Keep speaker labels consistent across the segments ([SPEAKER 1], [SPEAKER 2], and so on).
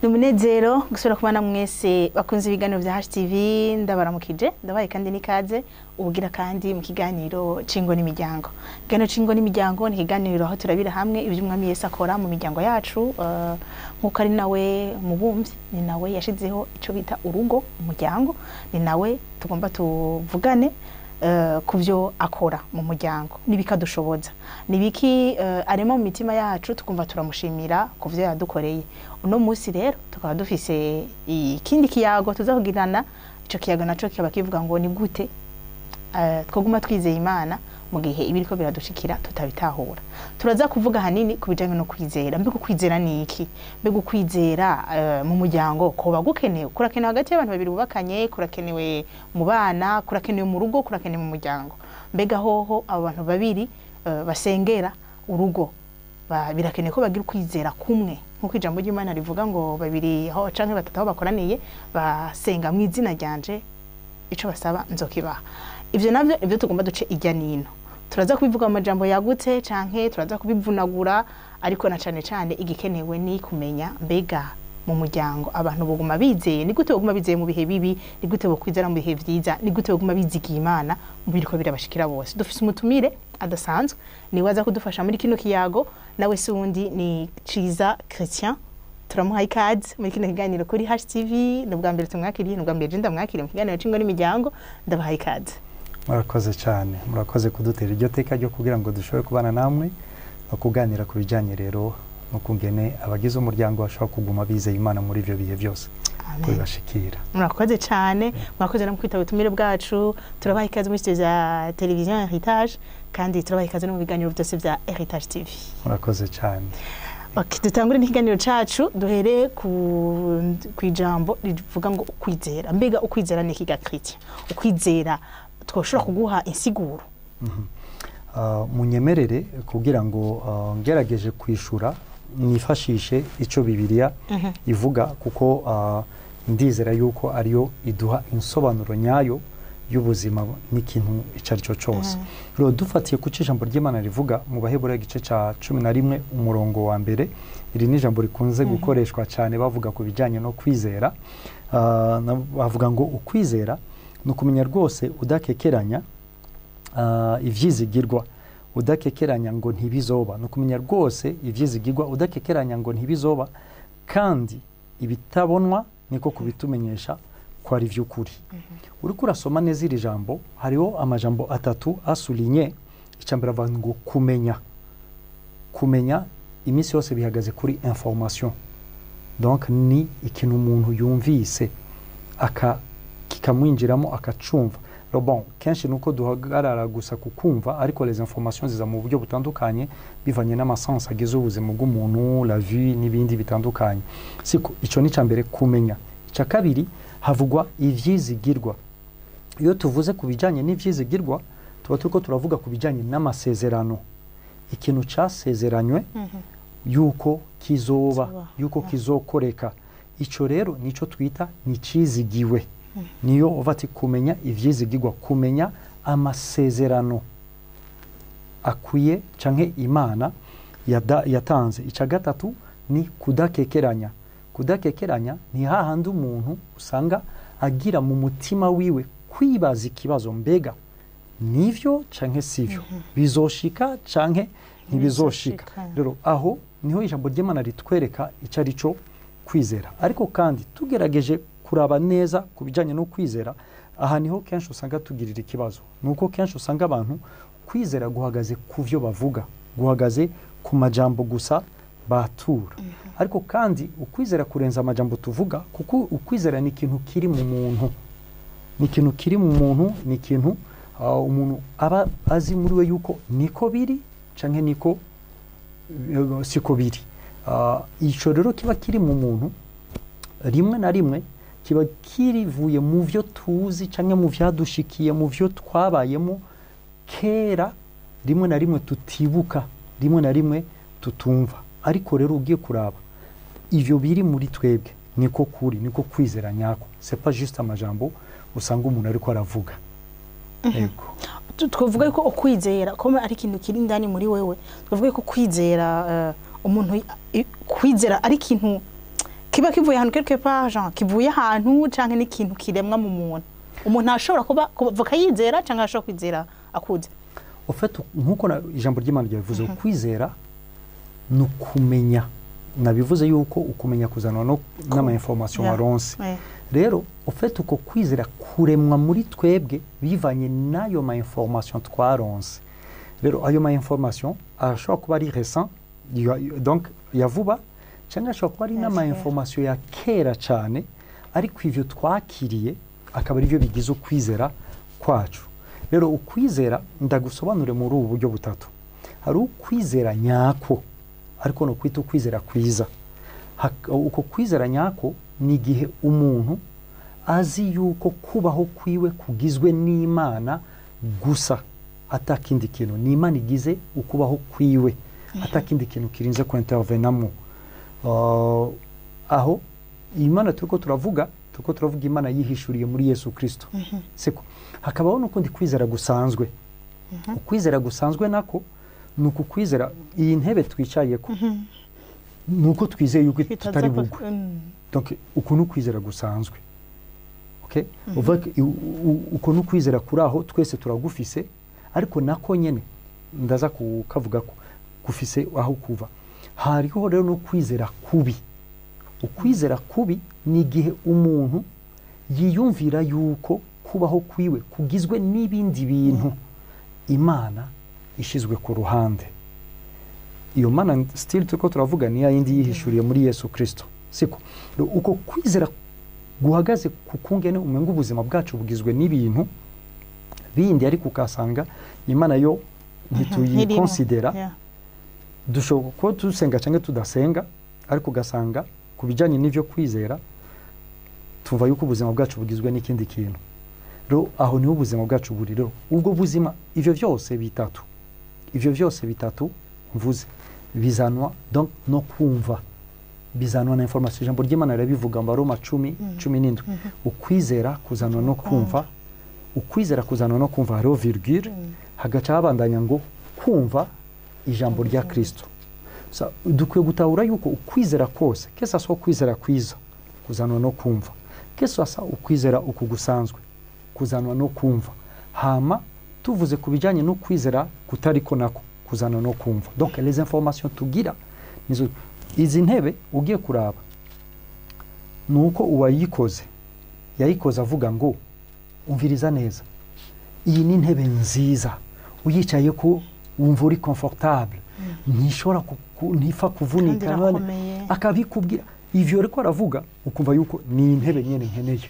[SPEAKER 1] Ni umunezero gusubira kubana mwese bakunze ibiganiro bya HTV. Ndabaramukije, ndabaye kandi n'ikaze ubugira kandi mu kiganiro c'ingo n'imiryango. Ikiganiro c'ingo n'imiryango ni ikiganiro aho turabira hamwe ibyo Umwami Yesu akora mu miryango yacu, nk'uko ari nawe mubumvyi, ni nawe yashizeho ico bita urugo, umuryango, ni nawe tugomba tuvugane ku byo akora mu muryango n'ibikadushoboza, nibiki arema mu mitima yacu tukumva turamushimira ku byo yadukoreye. Uno munsi rero tukaba dufise ikindi kiyago tuza kugirana. Ico kiyago naco kikaba kivuga ngo ni gute twoguma twizeye Imana mu gihe ibiriko biradushikira tutabitahura. Turaza kuvuga hanini ku bijanye no kwizera. Mbega ukwizera ni iki? Mbega ukwizera mu muryango koba gukenewe? Kurakenewe hagati y'abantu babiri bubakanye, kurakenewe mu bana, kurakenewe mu rugo, kurakenewe mu muryango. Mbega hoho abo bantu babiri basengera urugo birakenewe ko bagira ukwizera kumwe, nk'uko ijambo ry'Imana rivuga ngo babiri aho canke batatu aho bakoraniye basenga mu izina ryanje, ico basaba nzokibaha. Ivyo navyo ivyo tugomba duce ijya nino, turaza kubivuga mu majambo yagutse canke turaza kubivunagura, ariko na cane cane igikenewe ni kumenya mbega mu muryango abantu boguma bizeye ni gute, boguma bizeye mu bihe bibi ni gute, bokwizera mu bihe vyiza ni gute, boguma bizigiye Imana mu biriko birabashikira bose. Dufise umutumire adasanzwe, niwe aza kudufasha muri kino kiyago. Nawe si wundi, ni Ciza Christian. Turamuhaye ikaze muri kino kiganiro kuri HTV. Ni ubwa mbere tumwakiriye, ni ubwa mbere je ndamwakiriye mu kiganiro c'ingo n'imiryango. Ndabahaye ikaze.
[SPEAKER 2] Murakoze cyane, murakoze kudutera iryo teka ryo kugira ngo dushobore kubana namwe no kuganira ku bijyanye rero no kungene abagize umuryango bashobora kuguma bizeye Imana muri ibyo bihe byose kubibashikira.
[SPEAKER 1] Murakoze cyane, murakoze no kwitaba ubutumire bwacu. Turabaha ikaze muri studio za televiziyo Heritage, kandi turabaha ikaze no mu biganiro byose bya Heritage TV.
[SPEAKER 2] Murakoze cyane.
[SPEAKER 1] Okay, dutangure n'ikiganiro cacu, duhere ku ijambo rivuga ngo ukwizera. Mbega ukwizera ni iki ga Christian? Ukwizera twoshobora kuguha insiguro?
[SPEAKER 2] Munyemerere kugira ngo ngerageje kwishura nifashishe icyo Bibiliya ivuga, kuko ndizera yuko ariyo iduha insobanuro nyayo y'ubuzima n'ikintu icyo ari cyo cyose. Rero dufatiye ku cyo ijambo ry'Imana rivuga mu Baheburayo igice cya 11 umurongo wa mbere, iri ni ijambo rikunze gukoreshwa cyane bavuga ku bijyanye no kwizera. Bavuga ngo ukwizera ni ukumenya rwose udakekeranya ivyizigirwa, udakekeranya ngo ntibizoba. Ni ukumenya rwose ivyizigirwa udakekeranya ngo ntibizoba, kandi ibitabonwa niko kubitumenyesha ko ari ivy'ukuri. Uriko urasoma neza iri jambo, hariho amajambo atatu asulinye. Icambere avuga ngo kumenya. Kumenya iminsi yose bihagaze kuri information, donc ni ikintu umuntu yumvise aka kikamwinjiramo akacumva. Rero bon, kenshi nuko duhagarara gusa ku kumva, ariko les informations ziza mu buryo butandukanye bivanye n'ama sens agize ubuzima bw'umuntu, la vue n'ibindi bitandukanye. Siko ico ni mbere, kumenya. Icya kabiri havugwa ivyizigirwa. Iyo tuvuze ku bijanye n'ivyizigirwa, tuba turiko turavuga ku bijanye n'amasezerano, ikintu casezeranywe yuko kizoba,
[SPEAKER 1] Kizoba,
[SPEAKER 2] yuko kizokoreka. Ico rero nico twita nicizigiwe. Niyo uva ati kumenya ivyizigirwa, kumenya amasezerano akwiye canke Imana yatanze. Ica gatatu ni kudakekeranya. Kudakekeranya ni hahandi umuntu usanga agira mu mutima wiwe kwibaza ikibazo: mbega nivyo canke sivyo, bizoshika canke ntibizoshika?
[SPEAKER 1] Ntibizoshika.
[SPEAKER 2] Rero aho niho ijambo ry'Imana ritwereka icyo ari cyo kwizera. Ariko kandi tugerageje kuraba neza ku bijyanye no kwizera, aha niho kenshi usanga tugirira ikibazo, ni uko kenshi usanga abantu kwizera guhagaze ku byo bavuga, guhagaze ku majambo gusa batura. Ariko kandi ukwizera kurenza amajambo tuvuga, kuko ukwizera ni ikintu kiri mu muntu, ni ikintu kiri mu muntu, ni ikintu umuntu aba azi muri we yuko niko biri canke niko siko biri. Ico rero kiba kiri mu muntu, rimwe na rimwe kiba kirivuye mu vyo tuzi canke mu vyadushikiye, mu vyo twabayemo kera, rimwe na rimwe tutibuka, rimwe na rimwe tutumva. Ariko rero ugiye kuraba ivyo biri muri twebwe niko kuri, niko kwizera nyako, c'est pas juste amajambo usanga umuntu ariko aravuga. Yego.
[SPEAKER 1] Twavuga yuko ukwizera ko ari ikintu kiri indani muri wewe. Twavuga yuko kwizera umuntu kwizera ari ikintu kiba Kiba kivuye ahantu quelque part, genre kivuye ahantu, canke n'ikintu kiremwa mu muntu? Umuntu ashobora kuba kuvuka yizera, canke ashobora kwizera akuze?
[SPEAKER 2] Au fait, nk'uko ijambo ry'Imana ryabivuze, ukwizera ni ukumenya. Nabivuze yuko ukumenya kuzanwa no n'ama information waronse. Rero au fait, uko kwizera kuremwa muri twebwe bivanye n'ayo ma information twaronse. Rero ayo ma information ashobora kuba ari récent, donc ya vuba, cyangwa ashobora kuba ari
[SPEAKER 1] Ya
[SPEAKER 2] n'ama
[SPEAKER 1] kera.
[SPEAKER 2] information ya kera cyane, ariko ivyo twakiriye akaba aribyo bigize ukwizera kwacu. Rero ukwizera ndagusobanure muri ubu buryo butatu. Hari ukwizera nyako, ariko no kwita ukwizera kwiza. Uko kwizera nyako ni igihe umuntu azi yuko kubaho kwiwe kugizwe n'Imana gusa, atakindi kintu. Ni Imana igize ukubaho kwiwe, atakindi kintu kirinze kuintervenamo. Aho Imana turiko turavuga Imana yihishuriye muri Yesu Kristo, siko? Hakabaho n'ukundi kwizera gusanzwe. Ukwizera gusanzwe nako ni uku kwizera iyi ntebe twicayeko, ni uko twizeye yuko tutari bugwe. Donc uku ni ukwizera gusanzwe, okay? Uvuga ko uko ni ukwizera kuri aho twese turagufise, ariko nako nyene ndaza kukavuga ko gufise aho kuva. Hariho rero no kwizera kubi. Ukwizera kubi ni igihe umuntu yiyumvira yuko kubaho kwiwe kugizwe n'ibindi bintu, Imana ishizwe ku ruhande. Iyo Mana still turiko turavuga ni ya yindi yihishuriye muri Yesu Kristo, siko? Rero uko kwizera guhagaze ku kungene umenga ubuzima bwacu bugizwe n'ibintu bindi, ariko ukasanga Imana yo ntituyikonsidera. Dushobora kuba dusenga cyangwa tudasenga, ariko ugasanga ku bijyanye n'ibyo kwizera tuva yuko ubuzima bwacu bugizwe n'ikindi kintu. Rero aho niho ubuzima bwacu buri. Rero ubwo buzima, ivyo vyose bitatu mvuze bizanwa donc no kumva, bizanwa na information. Ijambo ry'Imana rirabivuga mu Baroma 10:17: ukwizera kuzanwa no kumva. Ukwizera kuzanwa no kumva, hariho virgule, hagaca habandanya ngo kumva ijambo rya Kristo. Dukwiye gutahura yuko ukwizera kose, que ça soit ukwizera kwiza kuzanwa no kumva, que ça soit ukwizera uku gusanzwe kuzanwa no kumva, hama tuvuze ku bijyanye no kwizera kutariko, nako kuzanwa no kumva. Donc les informations tugira nizo. Izi ntebe ugiye kuraba, ni uko uwayikoze yayikoze avuga ngo: "Umviriza neza, iyi ni intebe nziza, uyicaye ko wumva uri confortable, ntishobora ntifa kuvunika."
[SPEAKER 1] Kandi irakomeye.
[SPEAKER 2] Akabikubwira ivyo ariko aravuga, ukumva yuko ni intebe nyene nkeneye.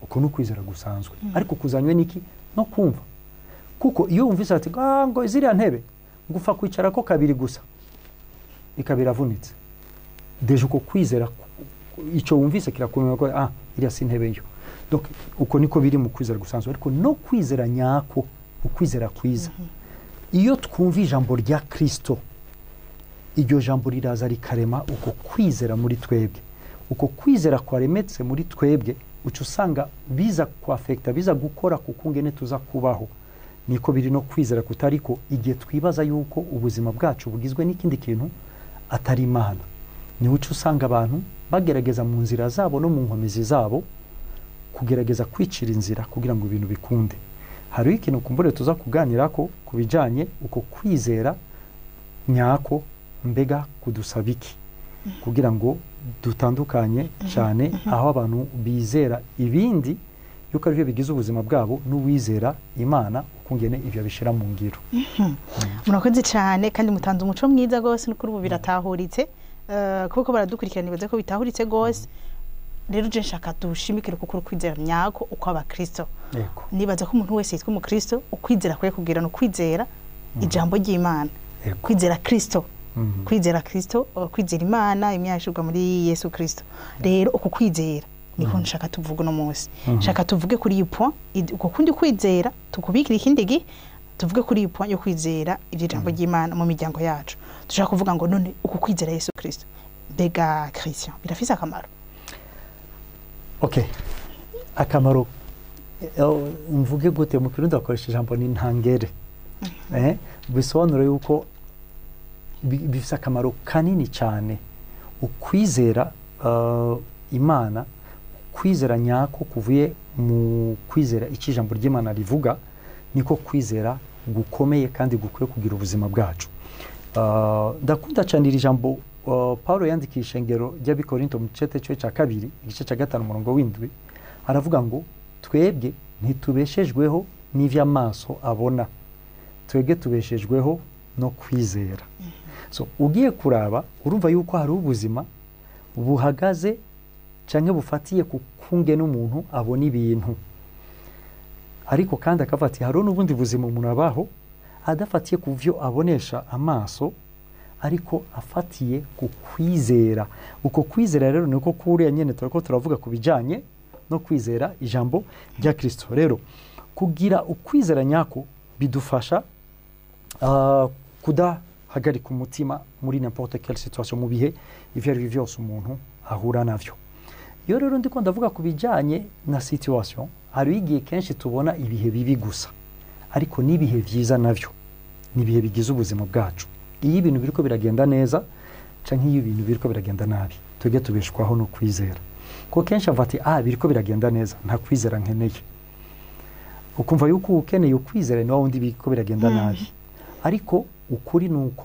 [SPEAKER 2] Uko ni ukwizera gusanzwe, ariko kuzanywe n'iki? No kumva. Kuko iyo wumvise ati ngo ziriya ntebe ngufa kwicarako kabiri gusa ikaba iravunitse, déjà uko kwizera ico wumvise kirakumenya ko iriya si intebe yo. Donc uko niko biri mu kwizera gusanzwe. Ariko no kwizera nyako, ukwizera kwiza, iyo twumva ijambo rya Kristo, iryo jambo riraza rikarema uko kwizera muri twebwe. Uko kwizera kwaremetse muri twebwe, uca usanga biza kwafekta, biza gukora ku kungene tuza kubaho. Niko biri no kwizera kutariko, igihe twibaza yuko ubuzima bwacu bugizwe n'ikindi kintu atari Imana, niho uca usanga abantu bagerageza mu nzira zabo no mu nkomezi zabo kugerageza kwicira inzira kugira ngo ibintu bikunde. Hariho ikintu kumbure tuza kuganira ko ku bijanye uko kwizera nyako, mbega kudusaba iki kugira ngo dutandukanye cyane aho abantu bizera ibindi yuko aribyo bigize ubuzima bwabo n'uwizera Imana, ukungene ibyo abishira mu ngiro.
[SPEAKER 1] Murakoze cyane, kandi mutanze umuco mwiza rwose. Kuri ubu biratahuritse. Kuko baradukurikirana, nibaze ko bitahuritse rwose. Rero je nshaka dushimikire kuko ukwizera nyako uko abakristo, nibaza ko umuntu wese yitwa umukristo, ukwizera kwe kugira no kwizera ijambo ry'Imana, kwizera Kristo, kwizera Kristo, kwizera Imana imyashirwa muri Yesu Kristo. Rero uku kwizera niko nshaka tuvuge uno munsi. Nshaka tuvuge kuri iyi point, uko kundi kwizera tukubikira ikindi gihe, tuvuge kuri iyi point yo kwizera iby'ijambo ry'Imana mu miryango yacu. Dushaka kuvuga ngo none uku kwizera Yesu Kristo, mbega Christian, birafise akamaro?
[SPEAKER 2] Okay, akamaro, mvuge gute? Mu Kirundi bakoresha ijambo ni ntangere, bisobanura yuko bifise akamaro kanini cyane ukwizera. Imana, kwizera nyako kuvuye mu kwizera icyo ijambo ry'Imana rivuga, niko kwizera gukomeye kandi gukwiye kugira ubuzima bwacu. Ndakunda cyane iri jambo Paulo yandikiye ishengero ry'Abikorinto mu gice cyo cya 2, igice cya 5, umurongo w'indwi, aravuga ngo twebwe ntitubeshejweho n'ivy'amaso abona, twebwe tubeshejweho no kwizera. So ugiye kuraba urumva yuko hari ubuzima buhagaze canke bufatiye ku kunge n'umuntu abona ibintu, ariko kandi akavuga ati hari n'ubundi buzima umuntu abaho adafatiye ku vyo abonesha amaso, ariko afatiye ku kwizera. Uko kwizera rero niko kuriya nyene turako turavuga ku bijanye no kwizera ijambo rya Kristo. Rero kugira ukwizera nyako bidufasha kudahagarika umutima muri n'importe quelle situation, mu bihe ivyo ari byo vyose umuntu ahura navyo. Iyo rero ndiko ndavuga ku bijanye na situation, hari igihe kenshi tubona ibihe bibi gusa, ariko n'ibihe vyiza navyo ni ibihe bigize ubuzima bwacu. Iyo ibintu biriko biragenda neza canke iyo ibintu biriko biragenda nabi, twebwe tubeshwaho no kwizera. Kuko kenshi avuga ati biriko biragenda neza, nta kwizera nkeneye. Ukumva yuko ukeneye ukwizera ni wa wundi biriko biragenda nabi. Ariko ukuri nuko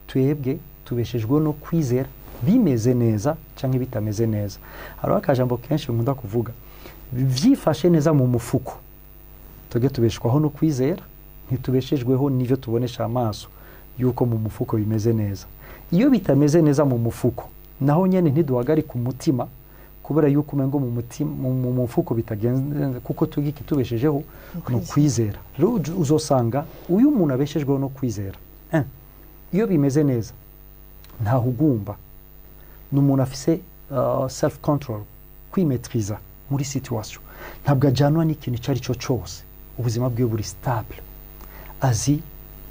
[SPEAKER 2] twebwe tubeshejwe no kwizera bimeze neza canke bitameze neza. Hariho akajambo kenshi nkunda kuvuga, vyifashe neza mu mufuko, twebwe tubeshwaho no kwizera, ntitubeshejweho n'ivyo tubonesha amaso yuko mu mufuko bimeze neza. Iyo bitameze neza mu mufuko, naho nyene ntiduhagarika umutima kubera yuko umengo mu mutima mu mufuko bitagenze, kuko tugiki tubeshejeho no kwizera. Rero uzosanga uyu muntu abeshejweho no kwizera, iyo bimeze neza ntahugumba, ni umuntu afise self control, kwimetriza muri situation, ntabwo ajyanwa n'ikintu icyo ari cyo cyose, ubuzima bwiwe buri stable, azi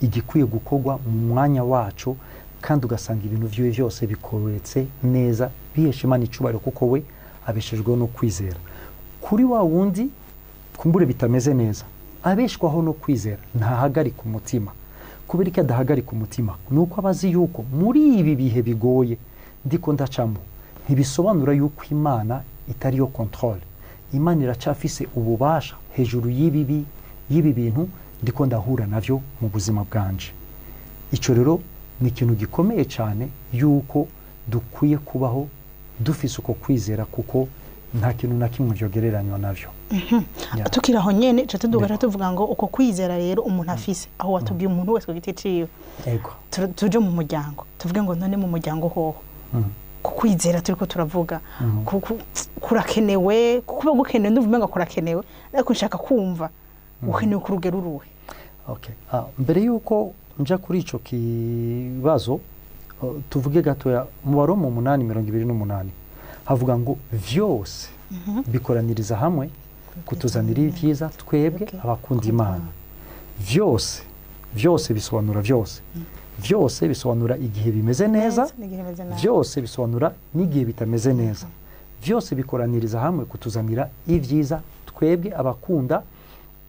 [SPEAKER 2] igikwiye gukorwa mu mwanya wacu, kandi ugasanga ibintu vyiwe vyose bikoretse neza, bihesha Imana icubahiro, kuko we abeshejweho no kwizera. Kuri wa wundi kumbure bitameze neza, abeshwaho no kwizera, ntahagarika umutima. Kubera iki adahagarika umutima? Nuko abazi yuko muri ibi bihe bigoye ndiko ndacamo, ntibisobanura yuko Imana itari yo control. Imana iracafise ububasha hejuru y'ibibi, y'ibi bintu ndiko ndahura navyo mu buzima bwanje. Ico rero ni ikintu gikomeye cyane yuko dukwiye kubaho dufise uko kwizera, kuko nta kintu na kimwe vyogereranywa navyo.
[SPEAKER 1] Tukiri aho nyene ca tuduga tuvuga ngo uko kwizera rero umuntu afise, aho watubwiye umuntu wese ku giti ciwe.
[SPEAKER 2] Ego.
[SPEAKER 1] Tuje mu muryango, tuvuge ngo none mu muryango hoho ku kwizera turiko turavuga kurakenewe, kuba gukenewe ndumva umenga kurakenewe, ariko nshaka kumva ukenewe ku rugero uruhe.
[SPEAKER 2] Okay. Mbere yuko nja kuri ico kibazo, tuvuge gatoya mu Baroma 8:28 havuga ngo vyose bikoraniriza hamwe kutuzanira ivyiza twebwe abakunda Imana. Vyose, vyose bisobanura vyose. Vyose bisobanura igihe bimeze neza, vyose bisobanura n'igihe bitameze neza. Vyose bikoraniriza hamwe kutuzanira ivyiza twebwe abakunda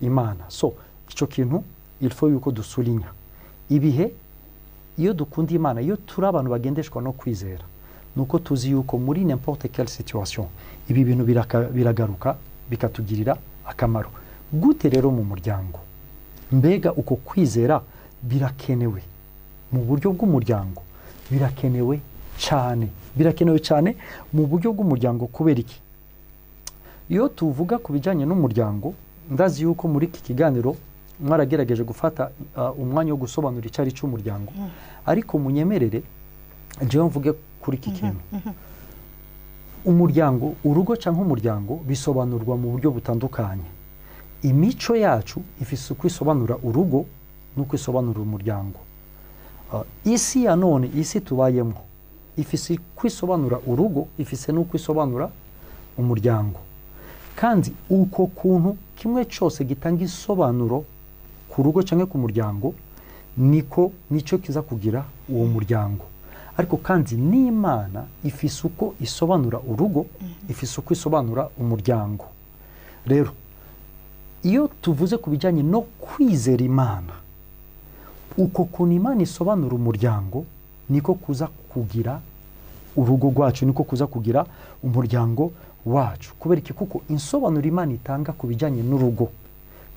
[SPEAKER 2] Imana. So ico kintu il faut yuko dusulinya. Ibihe iyo dukunda Imana, iyo turi abantu bagendeshwa no kwizera, nuko tuzi yuko muri n'importe quelle situation ibi bintu biragaruka bikatugirira akamaro. Gute rero mu muryango? Mbega uko kwizera birakenewe mu buryo bw'umuryango? Birakenewe cyane, birakenewe cyane mu buryo bw'umuryango. Kubera iki? Iyo tuvuga ku bijyanye n'umuryango, ndazi yuko muri iki kiganiro mwaragerageje gufata umwanya wo gusobanura icyo ari cy'umuryango, ariko munyemerere jewe mvuge kuri iki kintu. Umuryango, urugo cyangwa umuryango bisobanurwa mu buryo butandukanye. Imico yacu ifise uko isobanura urugo n'uko isobanura umuryango. Isi ya none, isi tubayemo, ifise uko isobanura urugo, ifise n'uko isobanura umuryango. Kandi uko kuntu kimwe cyose gitanga isobanuro ku rugo cyangwa ku muryango, niko nico kiza kugira uwo muryango. Ariko kandi n'Imana ifise uko isobanura urugo, ifise uko isobanura umuryango. Rero iyo tuvuze ku bijyanye no kwizera Imana, uko kuntu Imana isobanura umuryango niko kuza kugira urugo rwacu, niko kuza kugira umuryango wacu. Kubera iki? Kuko insobanuro Imana itanga ku bijyanye n'urugo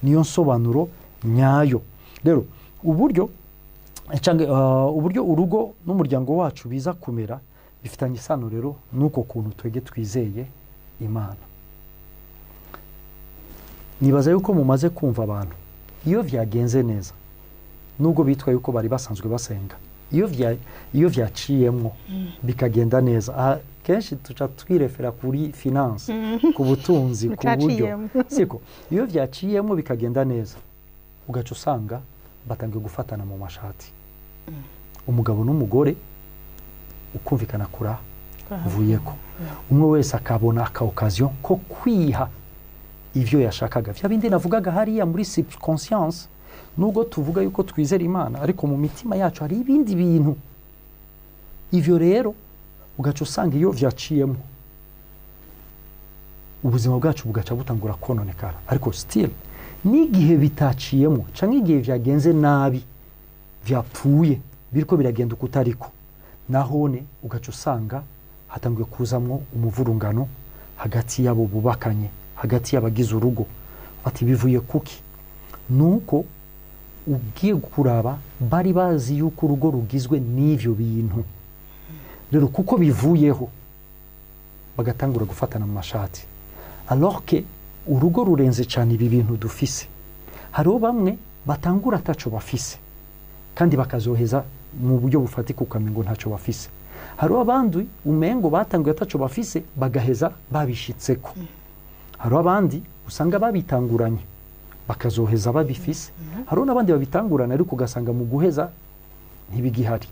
[SPEAKER 2] niyo nsobanuro nyayo. Rero uburyo cyangwa uburyo urugo n'umuryango wacu biza kumera bifitanye isano rero n'uko kuntu twege twizeye Imana. Nibaza yuko mumaze kumva abantu iyo vyagenze neza, nubwo bitwa yuko bari basanzwe basenga, iyo vyaciyemwo bikagenda neza, kenshi tuca twirefera kuri finance, ku butunzi, ku buryo, siko? Iyo vyaciyemwo bikagenda neza, ugaca usanga batangiye gufatana mu mashati, umugabo n'umugore ukumvikana kura vuyeko, umwe wese akabona aka occasion ko kwiha ivyo yashakaga. Vya bindi navugaga hariya muri subconscience, nubwo tuvuga yuko twizera Imana, ariko mu mitima yacu hari ibindi bintu. Ivyo rero ugaca usanga iyo vyaciyemo ubuzima bwacu bugaca butangura kononekara. Ariko still n'igihe bitaciyemo canke igihe vyagenze nabi, vyapfuye biriko biragenda ukutariko, nahone ugaca usanga hatangiye kuzamwo umuvurungano hagati yabo bubakanye, hagati y'abagize urugo. Ati bivuye kuki? Nuko ugiye kuraba bari bazi yuko urugo rugizwe n'ivyo bintu, rero kuko bivuyeho bagatangura gufatana mu mashati, alors que urugo rurenze cyane ibi bintu dufise. Hariho bamwe batangura ataco bafise kandi bakazoheza mu buryo bufatika ukamengo ntaco bafise. Hariho abandi umengo batanguye ataco bafise bagaheza babishitseko. Hariho abandi usanga babitanguranye bakazoheza babifise. Hariho n'abandi babitangurana ariko ugasanga mu guheza ntibigihari.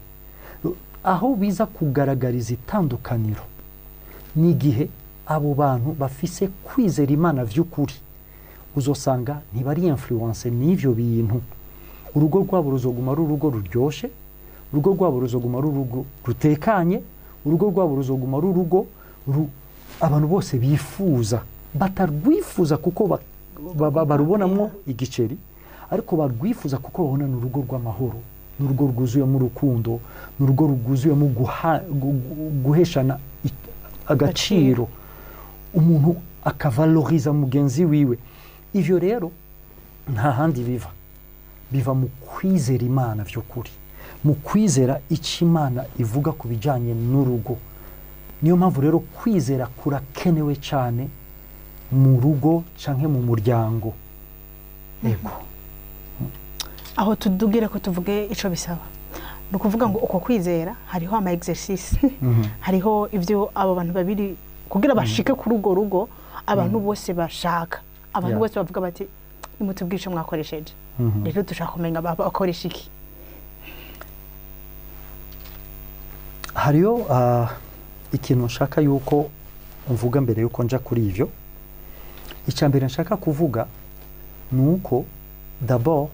[SPEAKER 2] Aho biza kugaragariza itandukaniro n'igihe abo bantu bafise kwizera Imana vy'ukuri, uzosanga ntibari influence n'ivyo bintu. Urugo rwabo ruzoguma ari urugo ruryoshe, urugo rwabo ruzoguma ari urugo rutekanye, urugo rwabo ruzoguma ari urugo abantu bose bifuza, batarwifuza kuko barubonamwo igiceri, ariko barwifuza kuko babona n'urugo rw'amahoro, n'urugo rwuzuyemo urukundo, n'urugo rwuzuyemo guheshana agaciro, umuntu akavaloriza mugenzi wiwe. Ivyo rero nta handi biva, biva mu kwizera Imana vy'ukuri, mu kwizera icyo Imana ivuga ku bijyanye n'urugo. Niyo mpamvu rero kwizera kurakenewe cyane mu rugo canke mu muryango. Ego.
[SPEAKER 1] Aho tudugire ko tuvuge ico bisaba. Ni ukuvuga ngo uko kwizera hariho ama exercice, hariho ivyo abo bantu babiri kugira bashike kuri urwo rugo abantu bose bashaka, abantu bose bavuga bati nimutubwishe mwakoresheje. Rero dushaka kumenya bakoresha iki.
[SPEAKER 2] Hariyo ikintu nshaka yuko mvuga mbere yuko nja kuri ivyo. Icya mbere nshaka kuvuga nuko d'abord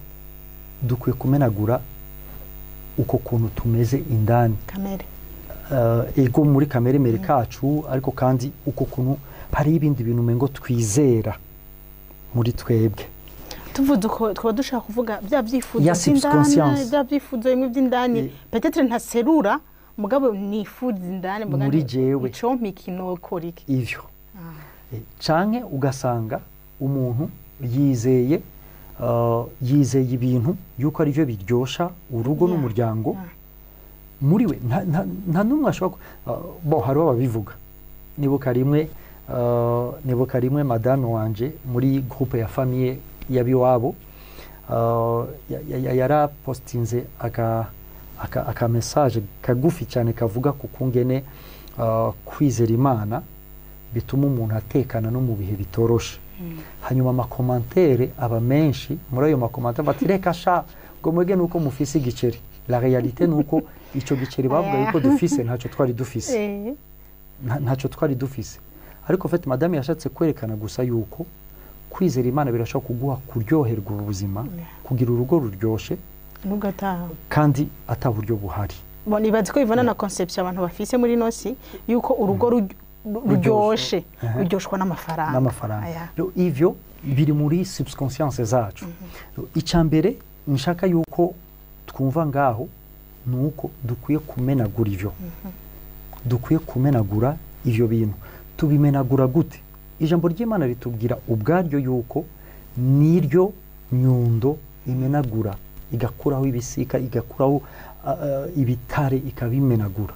[SPEAKER 2] dukwiye kumenagura uko kuntu tumeze indani
[SPEAKER 1] kamere,
[SPEAKER 2] ego muri kamere mere kacu, ariko kandi uko kuntu hari ibindi bintu mengo twizera muri twebwe.
[SPEAKER 1] Tuvuze uko twaba dushaka kuvuga bya byifuzo by'indani, bya byifuzo bimwe by'indani peut-être ntaserura mugabo nifuza indani mugabo
[SPEAKER 2] muri jewe
[SPEAKER 1] ico mikino korike
[SPEAKER 2] ivyo. Canke ugasanga umuntu yizeye yizeye ibintu yuko ari byo biryosha urugo n'umuryango muri we nta numwe ashobora bo. Hariho ababivuga. Nibuka rimwe madame wanje muri groupe ya famille yabiwabo yarapostinze aka message kagufi cyane kavuga ku kungene kwizera Imana bituma umuntu atekana no mu bihe bitoroshe. Hanyuma amakomantere aba menshi. Muri ayo makomantere bati reka sha ngo mwege nuko mufise igiceri. La réalité nuko ico giceri bavuga yuko dufise ntaco twari dufise, ntaco twari dufise. Ariko en fait madame yashatse kwerekana gusa yuko kwizera Imana birashobora kuguha kuryoherwa ubuzima, kugira urugo ruryoshe
[SPEAKER 1] nugataha
[SPEAKER 2] kandi ata buryo buhari.
[SPEAKER 1] Bon, nibaza ko ivana na conception abantu bafise muri nosi yuko urugo ruryoshe ruryoshwa n'amafaranga.
[SPEAKER 2] Ivyo biri muri subconscience zacu. Icya mbere nshaka yuko twumva ngaho nuko dukwiye kumenagura ivyo. Dukwiye kumenagura ivyo bintu. Tubimenagura gute? Ijambo ry'Imana ritubwira ubwaryo yuko niryo nyundo imenagura, igakuraho ibisika, igakuraho ibitare, ikabimenagura.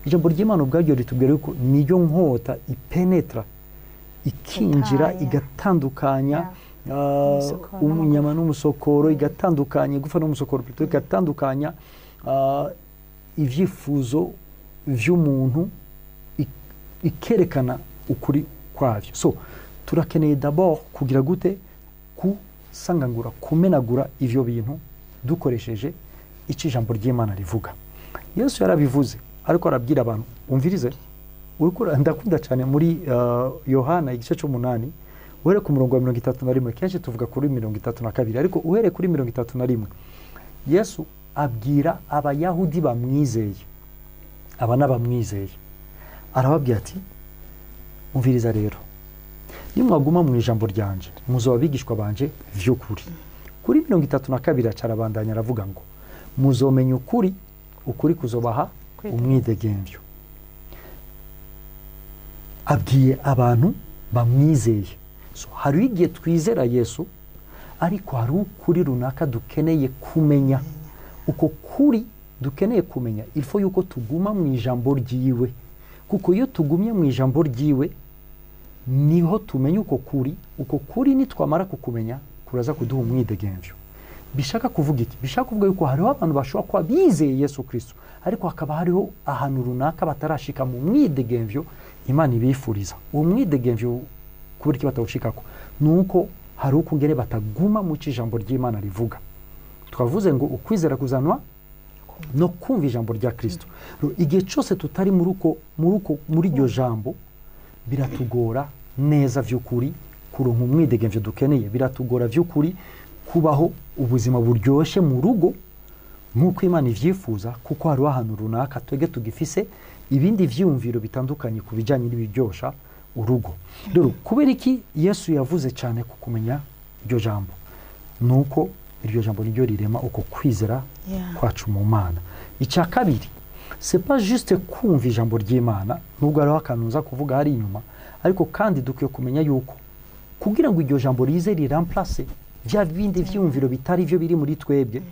[SPEAKER 2] Ijambo ry'Imana ubwaryo ritubwira yuko niryo nkota ipenetra, ikinjira, igatandukanya umunyama n'umusokoro, igatandukanya igufa n'umusokoro, igatandukanya ivyifuzo vy'umuntu, ikerekana ukuri kwavyo. So turakeneye d'abord kugira gute? Kusangangura, kumenagura ivyo bintu dukoresheje icyo ijambo ry'Imana rivuga. Yesu yarabivuze ariko arabwira abantu, umvirize, ndakunda cyane muri Yohana igice c'umunani, uhere ku murongo wa 31, kenshi tuvuga kuri 32, ariko uhere kuri 31, Yesu abwira Abayahudi bamwizeye, aba n'abamwizeye, arababwira ati umviriza rero, nimwaguma mu ijambo ryanje muzoba abigishwa banje vy'ukuri. Kuri 32 acarabandanya aravuga ngo muzomenya ukuri, ukuri kuzobaha umwidegemvyo. Abwiye abantu bamwizeye. So hari igihe twizera Yesu, ariko hari ukuri runaka dukeneye kumenya. Uko kuri dukeneye kumenya, il faut yuko tuguma mu ijambo ryiwe, kuko iyo tugumye mu ijambo ryiwe niho tumenya uko kuri. Uko kuri nitwamara kukumenya kuraza kuduha umwidegemvyo. Bishaka kuvuga iki? Bishaka kuvuga yuko hariho abantu bashobora kuba bizeye Yesu Kristo, ariko hakaba hariho ahantu runaka batarashika mu mwidegemvyo Imana ibifuriza. Uwo mwidegemvyo kubera iki batawushikako? Nuko hari ukungene bataguma mu ijambo ry'Imana rivuga. Twavuze ngo ukwizera kuzanwa no kumva ijambo rya Kristo. Igihe cyose tutari muri iryo jambo, biratugora neza vy'ukuri kuronka umwidegemvyo dukeneye, biratugora vy'ukuri kubaho ubuzima buryoshe mu rugo nk'uko Imana ivyifuza, kuko hari ahantu runaka twege tugifise ibindi vyumviro bitandukanye ku bijanye n'ibiryosha urugo. Rero kubera iki Yesu yavuze cyane ku kumenya iryo jambo? Nuko iryo jambo niryo rirema uko kwizera kwacu mu Mana. Icya kabiri, c'est pas juste kumva ijambo ry'Imana, nubwo hariho akantu nza kuvuga hari inyuma, ariko kandi dukwiye kumenya yuko kugira ngo iryo jambo rize riramplace vya bindi vyumviro bitari vyo biri muri twebwe.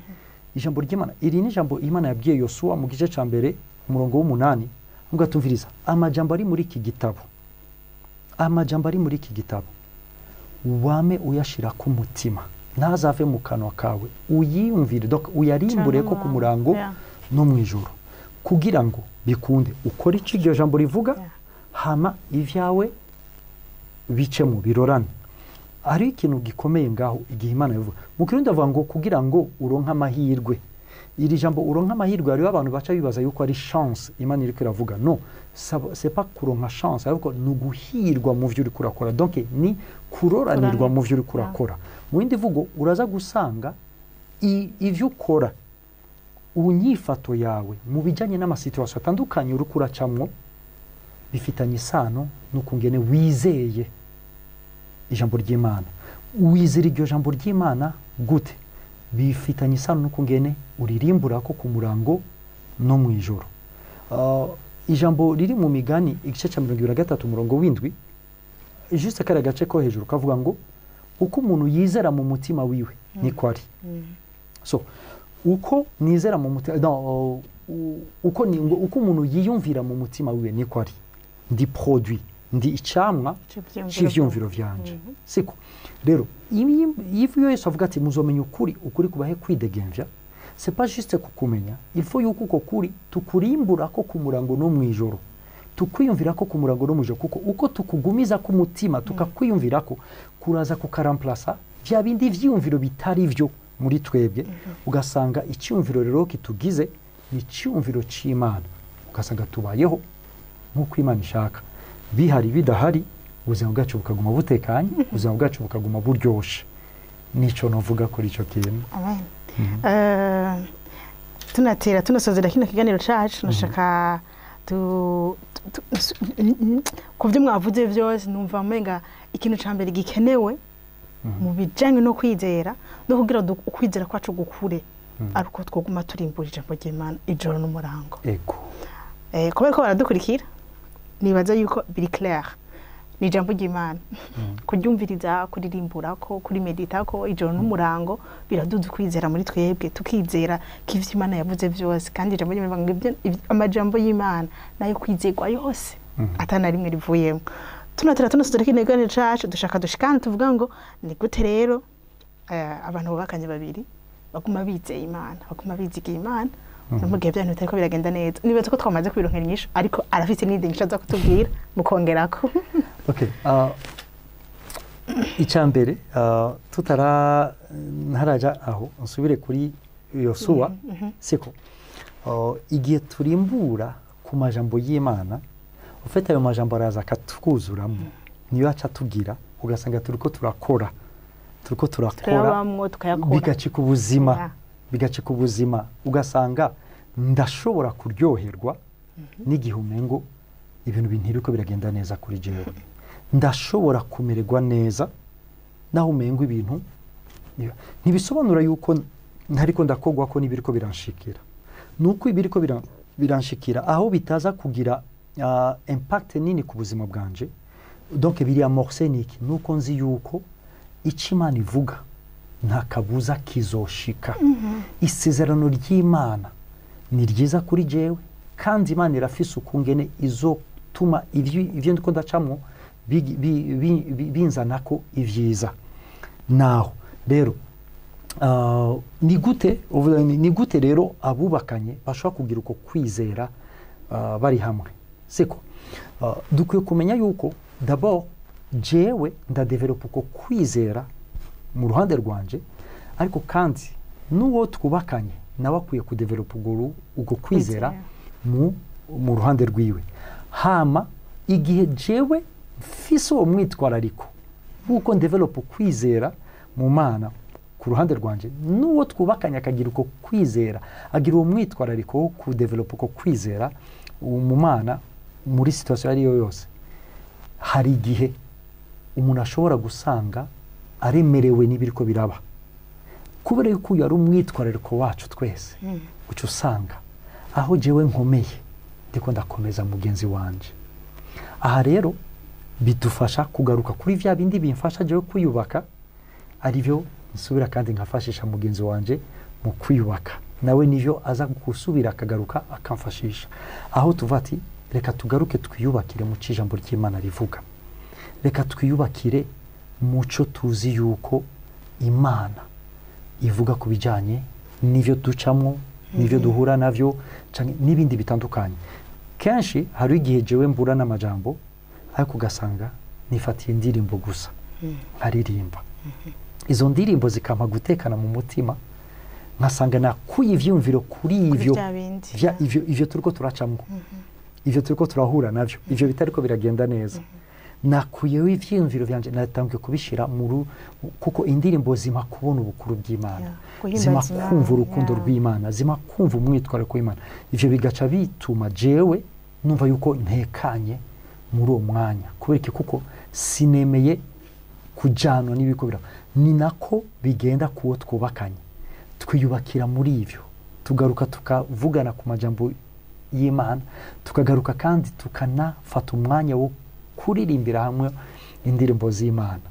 [SPEAKER 2] Ijambo ry'Imana, iri ni ijambo Imana yabwiye Yosuwa mu gice ca mbere umurongo w'umunani, ngo atumviriza amajambo ari muri iki gitabo, amajambo ari muri iki gitabo wame uyashira ku mutima, ntazave mu kanwa kawe, uyiyumvire, donc uyarimbure ko ku murango no mu ijoro, kugira ngo bikunde ukore icyo iryo jambo rivuga, hama ivyawe bice mu birorane. Ari ikintu gikomeye ngaho igihe Imana ivuga. Mu Kirundi avuga ngo kugira ngo uronke amahirwe. Iri jambo uronke amahirwe, hariho abantu baca bibaza yuko ari chance Imana iriko iravuga. No, c'est pas kuronka chance, ariko ni uguhirwa mu vyo uriko urakora. Donc ni kuroranirwa mu vyo uriko urakora. Mu yindi vugo uraza gusanga ivyo ukora, unyifato yawe mu bijanye n'amasituation atandukanye uriko uracamwo bifitanye isano n'ukungene wizeye ijambo ry'Imana. Wizera iryo jambo ry'Imana gute? Bifitanye isano n'ukungene uririmbura ko ku murango no mu ijoro. Ijambo riri mu Migani igice ca 23 umurongo w'indwi, juste kare gace ko hejuru kavuga ngo uko umuntu yizera mu mutima wiwe niko ari. So uko nizera mu mutima, no, uko ni uko umuntu yiyumvira mu mutima wiwe niko ari. Ndi produit, ndi icamwa c'ivyumviro vyanje. Siko rero iyo Yesu avuga ati muzomenya ukuri, ukuri kubahe kwidegemvya, c'est pas juste kukumenya, il faut yuko uko kuri tukurimbura ko ku murango no mwijoro, tukwiyumvira ko ku murango no mwijoro, kuko uko tukugumiza ku mutima tukakwiyumvira ko kuraza kukaramplasa vya bindi vyumviro bitari vyo muri twebwe, ugasanga icyumviro rero kitugize ni icyumviro c'Imana, ugasanga tubayeho nk'uko Imana ishaka, bihari bidahari, ubuzima bwacu bukaguma butekanye, ubuzima bwacu bukaguma buryoshe. Nico novuga kuri ico kintu.
[SPEAKER 1] Amen. Tunatera tunasozera kino kiganiro cacu, nashaka ku byo mwavuze byose, numva umenga ikintu ca mbere gikenewe mu bijanye no kwizera no kugira ukwizera kwacu gukure, ariko twoguma turimbura ijambo ry'Imana ijoro n'umurango.
[SPEAKER 2] Ego.
[SPEAKER 1] Kubera ko baradukurikira, nibaza yuko biri clair, ni ijambo ry'Imana, kuryumviriza, kuririmbura ko, kurimedita ko ijoro n'umurango, biraduza ukwizera muri twebwe, tukizera ko ivyo Imana yavuze byose. Kandi ijambo ry'Imana rivuga ngo amajambo y'Imana nayo kwizerwa yose, atana rimwe rivuyemo. Tunatera tunasudira kino kiganiro cacu, dushaka dushikane tuvuga ngo ni gute rero abantu bubakanye babiri baguma bizeye Imana, baguma bizigiye Imana no mu gihe bya bintu bitariko biragenda neza? Nibaza ko twamaze kubironkera inyishu, ariko arafite n'indi nyishu aza kutubwira mukongerako.
[SPEAKER 2] Okay. Icya mbere, tutara ntaraja aho, nsubire kuri Yosuwa, siko? Igihe turimbura ku majambo y'Imana, ufite ayo majambo araza akatwuzuramo, niyo aca atubwira, ugasanga turiko turakora, turiko turakora,
[SPEAKER 1] turayabamwo, tukayakora,
[SPEAKER 2] bigacika ubuzima. Bigacika ubuzima, ugasanga ndashobora kuryoherwa n'igihe umengo ibintu bintiriko biragenda neza kuri jewe, ndashobora kumererwa neza naho umengo ibintu ntibisobanura yuko ntariko ndakogwa ko n'ibiriko biranshikira. Nuko ibiriko biranshikira aho bitaza kugira impact nini ku buzima bwanje, donc biri amorcé niki? Nuko nzi yuko icyo Imana ivuga nta kabuza kizoshika. Isezerano ry'Imana ni ryiza kuri jewe, kandi Imana irafise ukungene izotuma ivyo ndiko ndacamwo binzanako ivyiza. Naho rero ni gute uvuga, ni gute rero abubakanye bashobora kugira uko kwizera bari hamwe, siko? Dukwiye kumenya yuko d'abord jewe ndadevelopa uko kwizera mu ruhande rwanje, ariko kandi n'uwo twubakanye nawe akwiye kudevelopa ubwo kwizera mu ruhande rwiwe. Hama igihe jewe mfise uwo mwitwarariko w'uko ndevelopa ukwizera mu Mana ku ruhande rwanje, n'uwo twubakanye akagira uko kwizera, agira uwo mwitwarariko wo kudevelopa uko kwizera mu Mana muri situation iyo ari yo yose, hari igihe umuntu ashobora gusanga aremerewe n'ibiriko biraba. Kubera yuko uyu ari umwitwarariko wacu twese, uca usanga aho jewe nkomeye ndiko ndakomeza mugenzi wanje. Aha rero bidufasha kugaruka kuri vya bindi bimfasha jewe kwiyubaka, arivyo nsubira kandi nkafashisha mugenzi wanje mu kwiyubaka, nawe nivyo aza gusubira akagaruka akamfashisha. Aho tuva ati reka tugaruke twiyubakire mu ijambo ry'Imana rivuga, reka twiyubakire muco tuzi yuko Imana ivuga ku bijyanye n'ivyo ducamwo, n'ivyo duhura navyo, canke n'ibindi bitandukanye. Kenshi hari igihe jewe mbura n'amajambo, ariko ugasanga nifatiye indirimbo gusa nkaririmba. Izo ndirimbo zikampa gutekana mu mutima, nkasanga nakuye ivyumviro kuri ivyo
[SPEAKER 1] bya bindi.
[SPEAKER 2] Ivyo turiko turacamwo, ivyo turiko turahura navyo, ivyo bitariko biragenda neza. Nakuyeho ivyiyumviro vyanje, natangiye kubishira kuko indirimbo zima kubona ubukuru bw'Imana,
[SPEAKER 1] guhimbaza
[SPEAKER 2] zima
[SPEAKER 1] Imana,
[SPEAKER 2] kumva urukundo rw'Imana, zima kumva umwitwarariko w'Imana. Ivyo bigaca bituma jewe numva yuko ntekanye muri uwo mwanya. Kubera iki? Kuko sinemeye kujanwa n'ibiko biraba. Ni nako bigenda kuwo twubakanye, twiyubakira muri ivyo, tugaruka tukavugana ku majambo y'Imana, tukagaruka kandi tukanafata umwanya wo kuririmbira hamwe indirimbo z'Imana.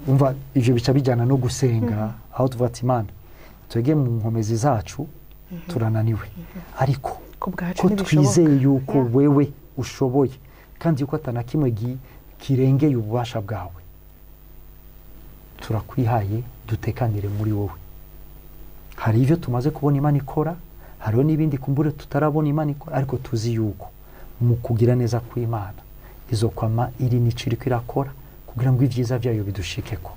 [SPEAKER 2] Umva, ivyo bica bijyana no gusenga, aho tuvuga ati: "Imana, twege mu nkomezi zacu turananiwe, ariko
[SPEAKER 1] ku bwacu
[SPEAKER 2] ko
[SPEAKER 1] ntibishoboka.
[SPEAKER 2] twizeye yuko wewe ushoboye, kandi yuko atana kimwe kirengeye ububasha bwawe, turakwihaye, dutekanire muri wowe." Hari ivyo tumaze kubona Imana ikora, hariho n'ibindi kumbure tutarabona Imana ikora, ariko tuzi yuko mu kugira neza kw'Imana izo kwama iri nico iriko irakora kugira ngo ivyiza vyayo bidushikeko.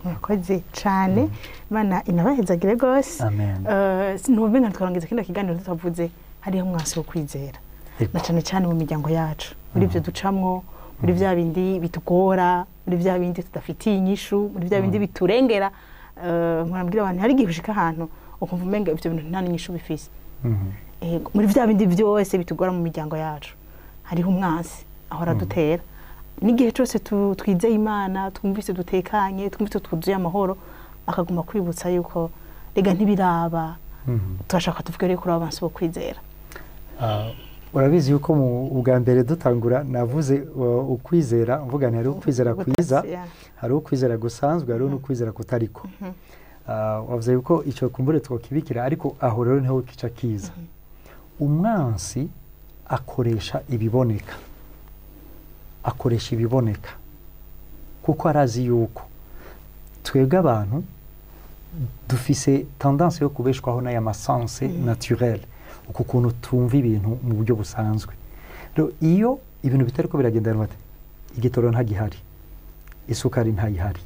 [SPEAKER 1] Murakoze cane, Imana inabahezagire rwose.
[SPEAKER 2] Amen.
[SPEAKER 1] Sinumva nka twarangiza kino kiganiro tutavuze hariho umwansi wo kwizera, na cane cane mu miryango yacu, muri ibyo ducamwo, muri bya bindi bitugora, muri bya bindi tudafitiye inyishu, muri bya bindi biturengera. Murambwira abantu, hari igihe ushika ahantu ukumva umenga ibyo bintu nta n'inyishu bifise. Ego, muri bya bindi byose bitugora mu miryango yacu, hariho umwansi ahora adutera. N'igihe cyose twizeye Imana, twumvise dutekanye, twumvise twuzuye amahoro, akaguma kwibutsa yuko rega ntibiraba. Turashaka tuvuge rero kuri abo bansi bo kwizera.
[SPEAKER 2] Urabizi yuko mu ubwa mbere dutangura navuze ukwizera, mvuga nti hariho ukwizera kwiza, hariho ukwizera gusanzwe, hariho n'ukwizera kutariko. Wavuze yuko icyo kumbure twokibikira, ariko aho rero niho kica kiza. Umwansi akoresha ibiboneka, akoresha ibiboneka kuko arazi yuko twebwe abantu dufise tendance yo kubeshwaho n'aya ma sens naturel, uku kuntu tumva ibintu mu buryo busanzwe. Rero iyo ibintu bitariko biragenda bate, igitoro ntagihari, isukari ntayihari,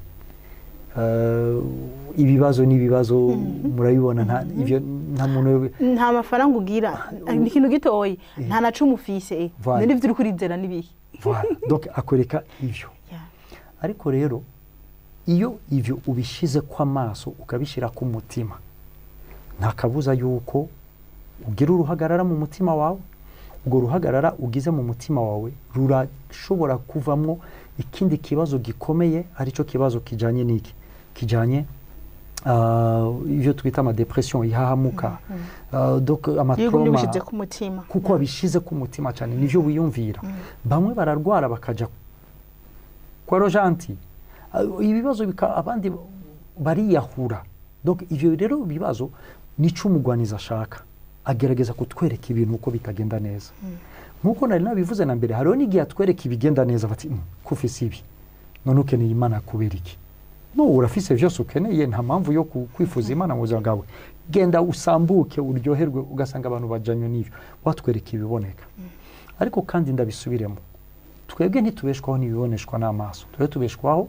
[SPEAKER 2] ibibazo n'ibibazo murabibona, nta ivyo, nta muntu
[SPEAKER 1] Nta mafaranga ugira, ni ikintu gitoyi, nta na cumi ufise.
[SPEAKER 2] Voilà.
[SPEAKER 1] None ivyo uri kurizera n'ibihe?
[SPEAKER 2] Voilà. Donc akwereka ivyo. Ariko rero iyo ivyo ubishize kw'amaso, ukabishyira ku mutima, nta kabuza yuko ugira uruhagarara mu mutima wawe. Urwo ruhagarara ugize mu mutima wawe rurashobora kuvamwo ikindi kibazo gikomeye, aricyo kibazo kijanye n'iki, kijanye ibyo twita ama dépression, ihahamuka, donc
[SPEAKER 1] Iyo ugumye
[SPEAKER 2] ama trauma.
[SPEAKER 1] Ubishize ku mutima.
[SPEAKER 2] Kuko wabishize ku mutima cyane, nivyo wiyumvira. Bamwe bararwara bakaja kwa rojanti, ibibazo abandi bariyahura. Donc ivyo rero bibazo nico umugwanizi ashaka, agerageza kutwereka ibintu uko bitagenda neza. Nkuko nari nabivuze na mbere, hariho n'igihe atwereka ibigenda neza, bati ko ufise ibi, none ukeneye Imana kubera iki? No urafise vyose ukeneye, nta mpamvu yo kwifuza Imana mu buzima bwawe, genda usambuke uryoherwe. Ugasanga abantu bajanywe n'ivyo, watwereka ibiboneka. Ariko kandi ndabisubiremo, twebwe ntitubeshwaho n'ibiboneshwa n'amaso, twebwe tubeshwaho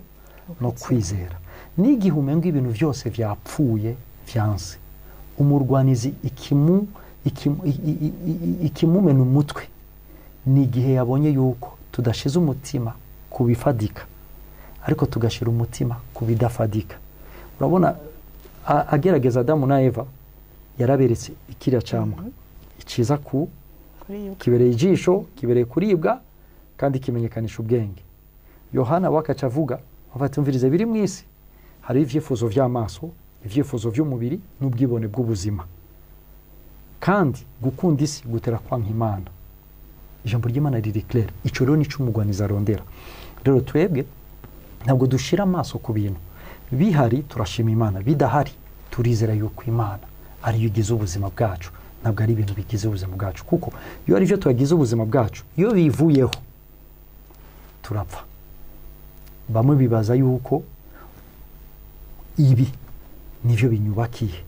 [SPEAKER 2] no kwizera. N'igihe umenga ibintu byose vyapfuye, vyanse, umurwanizi ikimumena umutwe ni igihe yabonye yuko tudashize umutima ku bifadika, ariko tugashyira umutima ku bidafadika. Urabona agerageza Adamu na Eva, yaraberetse ikiriya camwa iciza ku
[SPEAKER 1] Kuribwa.
[SPEAKER 2] Kibereye ijisho, kibereye kuribwa, kandi kimenyekanisha ubwenge. Yohana wakaca avuga abatumvirize biri mu isi, hari ivyifuzo vy'amaso, ivyifuzo vy'umubiri n'ubwibone bw'ubuzima, kandi gukunda isi gutera kwanka Imana. Ijambo ry'Imana riri clair. Ico rero nico umugwanizi arondera. Rero twebwe ntabwo dushira amaso ku bintu bihari, turashima Imana. Bidahari, turizera yuko Imana ariyo igize ubuzima bwacu, ntabwo ari ibintu bigize ubuzima bwacu, kuko iyo ari byo tubagize ubuzima bwacu, iyo bivuyeho turapfa. Bamwe bibaza yuko ibi nivyo binyubakiye,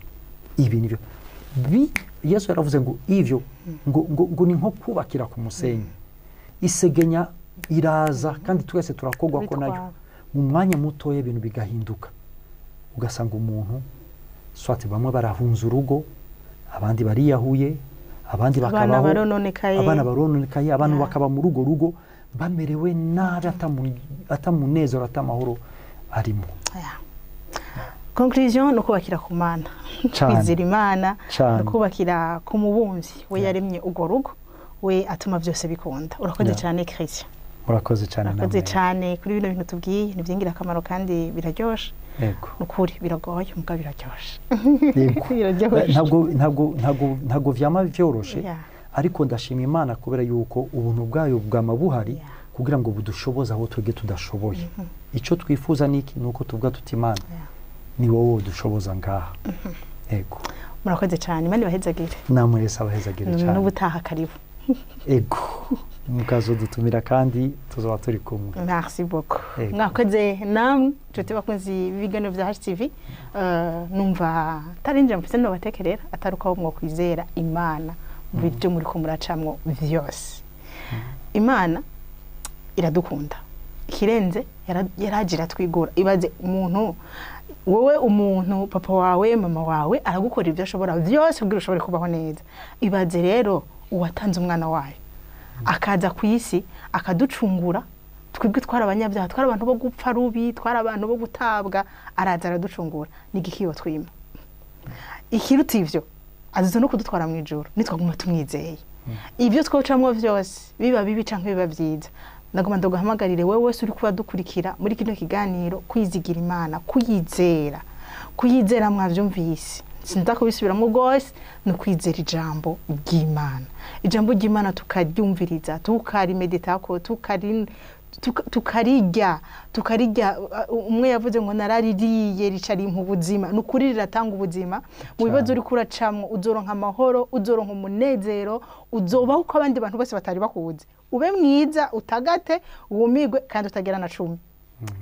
[SPEAKER 2] ibi nivyo Yesu yaravuze ngo ivyo ngo ni nko kubakira ku musenyi, isegenya iraza kandi twese turakogwa ko nayo.
[SPEAKER 1] Bitwara.
[SPEAKER 2] Mu mwanya mutoya ibintu bigahinduka, ugasanga umuntu swati bamwe barahunza urugo, abandi bariyahuye, abandi
[SPEAKER 1] Abana
[SPEAKER 2] bakabaho
[SPEAKER 1] barononekaye.
[SPEAKER 2] Abana barononekaye, abantu bakaba muri urwo rugo bamerewe nabi, atamunezero, atamahoro arimo.
[SPEAKER 1] Yeah. Conclusion ni ukubakira ku Mana,
[SPEAKER 2] Cane.
[SPEAKER 1] kwizera Imana,
[SPEAKER 2] Cane.
[SPEAKER 1] ni ukubakira ku mubumvyi we yaremye urwo rugo, we atuma byose bikunda. Urakoze cyane, Christian.
[SPEAKER 2] Murakoze cyane
[SPEAKER 1] Urakoze
[SPEAKER 2] namwe.
[SPEAKER 1] cyane kuri bino bintu tubwiye, ni iby'ingirakamaro kandi biraryoshe.
[SPEAKER 2] Yego.
[SPEAKER 1] Ni ukuri biragoye, mugabo biraryoshe.
[SPEAKER 2] Yego.
[SPEAKER 1] Biraryoshe.
[SPEAKER 2] Ntabwo vyama vyoroshe, ariko ndashima Imana kubera yuko ubuntu bwayo bwama buhari kugira ngo budushoboze aho twebwe tudashoboye. Icyo twifuza ni iki? Ni uko tuvuga tuti: "Imana, ni wowe udushoboza ngaha." Ego.
[SPEAKER 1] Murakoze cyane, Imana ibahezagire.
[SPEAKER 2] Namwe Yesu abahezagire cyane.
[SPEAKER 1] N'ubutaha karibu.
[SPEAKER 2] Ego, mukazodutumira kandi tuzoba turi kumwe.
[SPEAKER 1] Merci beaucoup.
[SPEAKER 2] Yego.
[SPEAKER 1] Mwakoze namwe, nshuti bakunzi b'ibiganiro bya HTV. Numva tarinjira mfise nobatekerera atari uko mwokwizera Imana mu byo muriko muracamwo vyose. Imana iradukunda. Ikirenze yaragira twigura. Ibaze umuntu, wowe umuntu, papa wawe, mama wawe aragukora ibyo ashobora vyose kugira ushobore kubaho neza. Ibaze rero uwatanze umwana wayo akaza ku isi akaducungura, twebwe twari abanyabyaha, twari abantu bo gupfa rubi, twari abantu bo gutabwa, araza araducungura. Ni igiki twima ikiruta ivyo? Aziza no kudutwara mu ijuru nitwaguma tumwizeye. Ibyo twocamwo vyose, biba bibi canke biba vyiza, ndagomba ndaguhamagarire wewe wese uri kuba dukurikira muri kino kiganiro kwizigira Imana, kuyizera, kuyizera. Mwavyumvise. Sinza kubisubiramo rwose, ni ukwizera ijambo ry'Imana. Ijambo ry'Imana tukaryumviriza, tukarimeditako, tukarirya, tukarirya. Umwe yavuze ngo naraririye rica rimpa ubuzima. Ni ukuri riratanga ubuzima mu bibazo uriko uracamwo. Uzoronka amahoro, uzoronka umunezero, uzobaho uko abandi bantu bose batari bakuzi, ube mwiza, utagate, wumigwe kandi utagera na 10.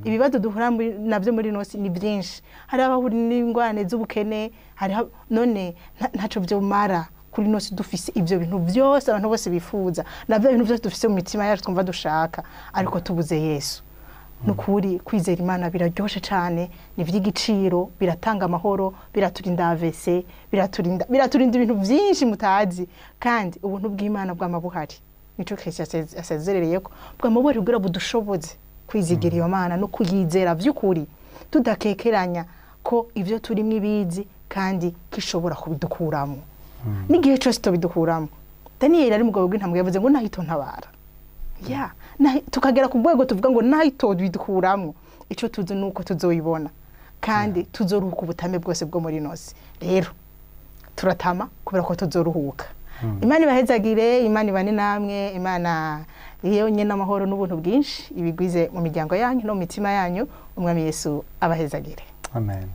[SPEAKER 1] Ibibazo duhura navyo muri nosi ni byinshi. Hari abahura n'ingorane z'ubukene, hari none ntaco vyomara kuri nosi dufise ivyo bintu byose abantu bose bifuza, navyo bintu byose dufise mu mitima yacu twumva dushaka, ariko tubuze Yesu. Nukuri kwizera Imana biraryoshe cyane, ni ivy'igiciro, biratanga amahoro, biraturinda AVC, biraturinda ibintu byinshi mutazi. Kandi ubuntu bw'Imana bwama buhari, nico Kristo asezerereyeko, bwama buhari kugira budushoboze kwizigira iyo Mana no kuyizera vy'ukuri, tudakekeranya ko ivyo turimwo ibizi kandi kishobora kubidukuramo n'igihe cyose tubidukuramo. Daniyeli ari mugabo w'intambwe yavuze ngo nahito ntabara ya tukagera ku rwego tuvuga ngo nahito bidukuramo. Ico tuzi nuko tuzoyibona kandi tuzoruhuka ubutame bwose bwo muri nosi. Rero turatama kubera ko tuzoruhuka. Imana ibahezagire, Imana ibane namwe, Imana iyo nyene amahoro n'ubuntu bwinshi ibigwize mu miryango yanyu no mu mitima yanyu. Umwami Yesu abahezagire.
[SPEAKER 2] Amen.